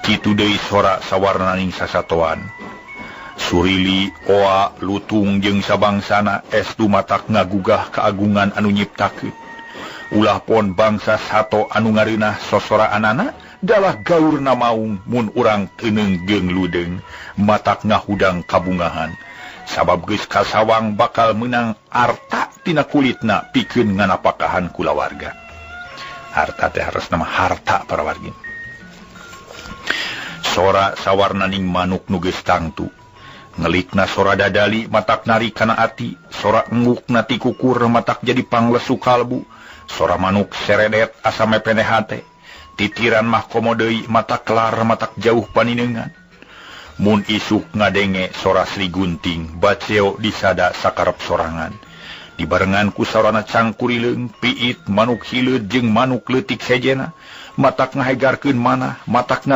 Kitu deui sora sawarnaning sasatoan. Surili, oa, lutung jeung sabangsana estu matak ngagugah keagungan anu nyiptakeun. Ulah pon bangsa sato anu ngareunah sosoraanana dalah gaurna maung mun urang teuneung jeung ludeung matak ngahudang kabungahan. Sabab geus kasawang bakal meunang arta tina kulitna pikeun nganapakahan kulawarga. Harta teh harus nama harta para wargi. Sora sawarnaning manuk nu geus tangtu. Ngelikna sora dadali matak narik kana ati, sora enggukna ti kukur matak jadi panglesu kalbu, sora manuk seredet asa mepene hate. Titiran mah komo deui matak kelar matak jauh paninengan. Mun isuk ngadenge sora Sri Gunting baceo disada sakarep sorangan. Dibarengan ku sorana cangkurileung, piit, manuk hileud jeung manuk leutik sejena, matak ngahegarkeun manah, matak